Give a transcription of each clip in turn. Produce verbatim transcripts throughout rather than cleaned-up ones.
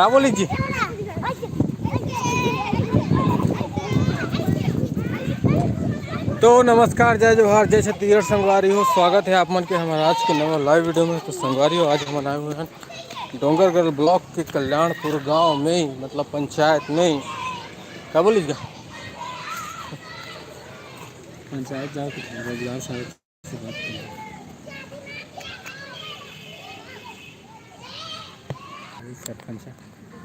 का बोली जी? तो नमस्कार, जय जोहार, जय छत्तीसगढ़ संगवारी हो। स्वागत है आप मन के हमारे आज के नवा लाइव वीडियो में। तो संगवारी हो, आज हम आए हुए हैं डोंगरगढ़ ब्लॉक के कल्याणपुर गांव में, मतलब पंचायत में। का बोली जी? पंचायत जाओ, कुछ रोजगार सहायता से बात करो। वही सरपंच है।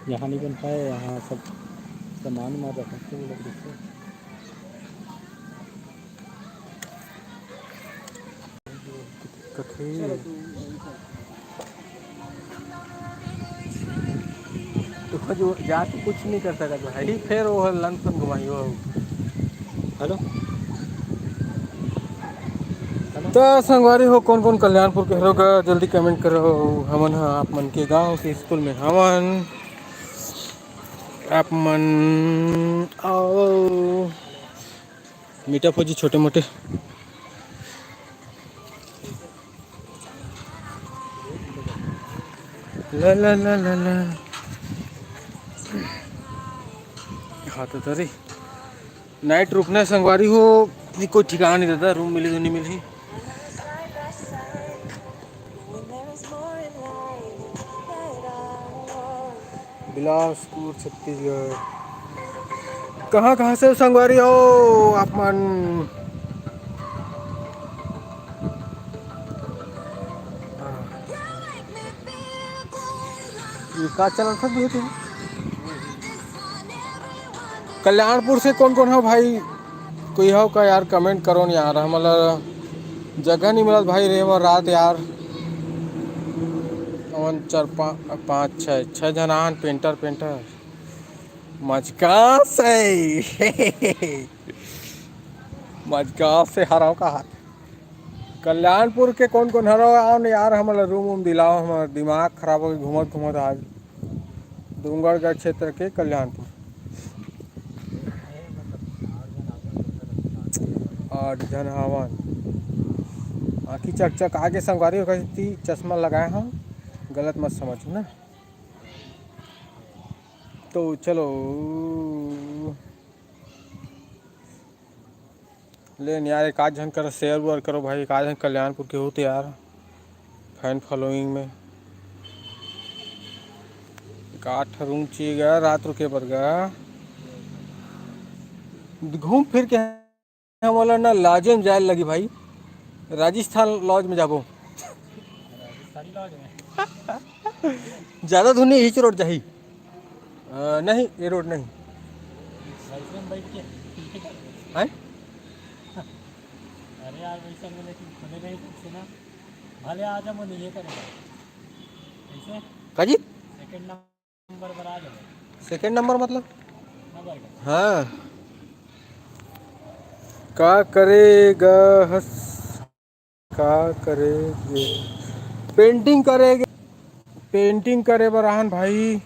यहाँ नहीं बन पाए, यहाँ सब सामान मार रखा है, वो लोग देखो। कथे। तो जो जाके कुछ नहीं कर सकत भाई, फिर वो लंदन घुमाई हो। हेलो। तो संगवारी हो, कौन कौन कल्याणपुर के हरो गा, जल्दी कमेंट करो। हमन ह आप मन के गांव के स्कूल में हवन। आप मन आओ। मीठा फौजी छोटे मोटे। ला ला ला ला ला। हाँ तो तरी नाइट रुकना है संगवारी हो, ये कोई ठिकाना नहीं रहता, रूम मिली तो नहीं मिली। बिलासपुर, छत्तीसगढ़। कहाँ कहाँ से हो संगवारी हो आप मन? हाँ। ये का चैनल था भैया तेरा? कल्याणपुर से कौन कौन हो भाई? कोई हो का यार, कमेंट करो न यार, हमला जगह नहीं मिलत भाई, रहे बर रात यार। हमन चार पा-, पाँच छः, छः झन आन, पेंटर पेंटर। मजका से मजका से हराव का हाथ। कल्याणपुर के कौन कौन हरो आओ न यार, हमला रूम वूम दिलाओ, हमार दिमाग खराब हो गया घूमत घूमत आज। डोंगरगढ़ क्षेत्र के कल्याणपुर। आठ झन हावन। आँखी चकचक आगे संगवारी हो, कती चश्मा लगाए हव, गलत मत समझ ना। तो चलो। ले न यार, एक आध झन कर शेयर वेयर करो भाई, एक आध झन कल्याणपुर के हो तो यार, फैन फॉलोइंग में। एक आठ रूम चाहिए गा, रात रुके बर गा। घूम फिर के हमला ना लॉज में जाए लगी भाई, राजस्थान लॉज में जाबो। राजस्थानी लॉज में। ज़्यादा धुन नहीं, हिच रोड जाही। अ, नहीं, ये रोड नहीं। वैसे हम बैठ के हैं? अरे यार, वैसे हम लेकिन खुले रहे तो सुना। भले आ जा, वो नहीं ये करेगा। कैसे? काजी? सेकंड नंबर पर आ जाओ। सेकंड नंबर मतलब? नंबर का। हाँ। का करेगा हस? का करेगे? पेंटिंग करेगे। पेंटिंग करे बर आहन भाई।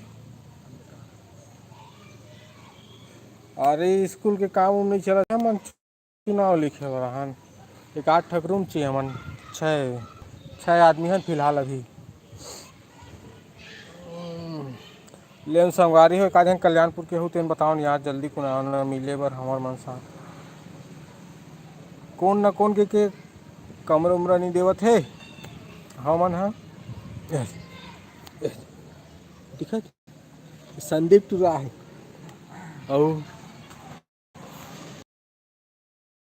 अरे, स्कूल के काम उम नहीं चलत हे, हमन चुनाव लिखे बर आहन। एक आठ ठक रूम चाहिए हमन, छः, छः आदमी हन फिलहाल अभी। लेन संगवारी हो, का झन कल्याणपुर के हो, तेन बताओ न यार, जल्दी कोन आना मिले बर हमर मन साथ। कोन न कोन के, के कमरा उमरा नहीं देवत हे हमन हा। दिखत संदीप टुरा हे। अउ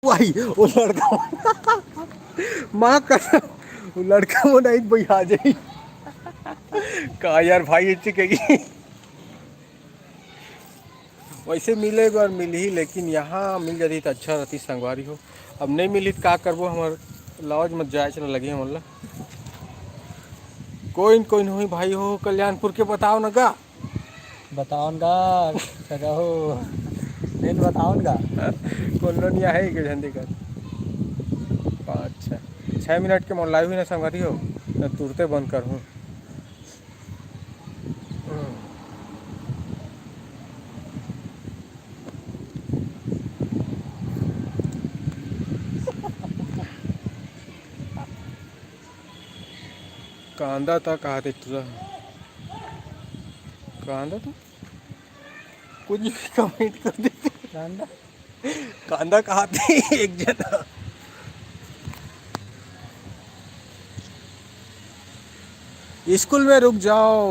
भाई, वो लड़का, माँ कसम, वो लड़का वो नहीं भैया आ जाई। का यार भाई, इच्छे कही वैसे मिले बर मिलही, लेकिन यहाँ मिल जाती तो अच्छा रहती संगवारी हो। अब नहीं मिली तो का करबो, हमार लॉज में जाए चला लगे हमन ला। कोई न कोई नहीं भाई हो कल्याणपुर के, बताओ न गा। बताओ न गा, सगा हो। नहीं तो बताओ न गा। कोनो नहीं आहे के झंडी कर। पाँच, छः, छः मिनट के मोर लाइव ही ना संगवारी हो, न तुरते बंद कर हूँ। कांदा था कहा थे तुझा? कांदा तो कुछ भी कमेंट कर देते। कांदा, कांदा खाते एक जना। स्कूल में रुक जाओ,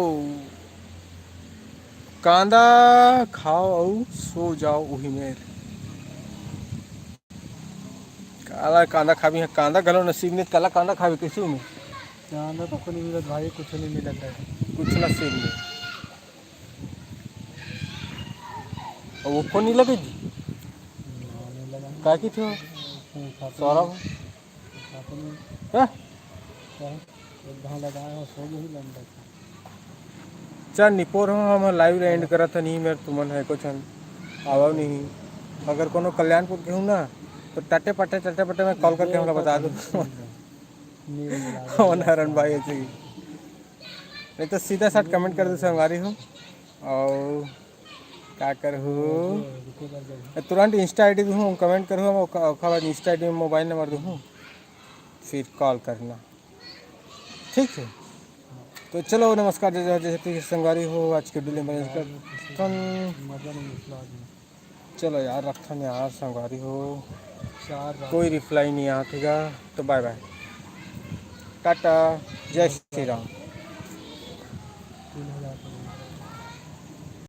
कांदा खाओ अउ सो जाओ उही मेर। काला कांदा खाबी, कांदा घलो नसीब नहीं, काला कांदा खाबी कैसे में? कांदा तो कोई नहीं मिलत भाई, कुछ नहीं मिलत है। कुछ नसीब नहीं। अब वो फोन नहीं लगे जी? ना, नहीं लगा। का की थो? नहीं, खाते सौरभ? नहीं। खाते नहीं। हैं? क्या है? एक घाव लगाए हो, सो गई लंबा। चल निपोर हो, हम लाइव एंड करत हन, नहीं मेर तुमन है कुछ आवव नहीं। अगर कोनो कल्याणपुर के हूँ ना, तो टटे पटे, टटे पटे में कॉल करके हमला बता दो। नहीं, नहीं, नहीं, कौन हरन भाई ऐसे ही? नहीं तो सीधा साट कमेंट कर दो संगवारी हो। और का करहू? रुको, रुको, रुको। तुरंत इंस्टा आईडी दूँ, कमेंट करहू, ओका-, ओकर बाद इंस्टा आईडी में मोबाइल नंबर दूँ, फिर कॉल करना, ठीक है? तो चलो नमस्कार, जय जय, जय छत्तीसगढ़ संगवारी हो, आज के वीडियो में इतना। मजा नहीं निकला आज में। चलो यार, रखथन यार संगवारी हो, चार बार। कोई रिप्लाई नहीं आत हे गा, तो बाय बाय, टाटा, जय श्री राम।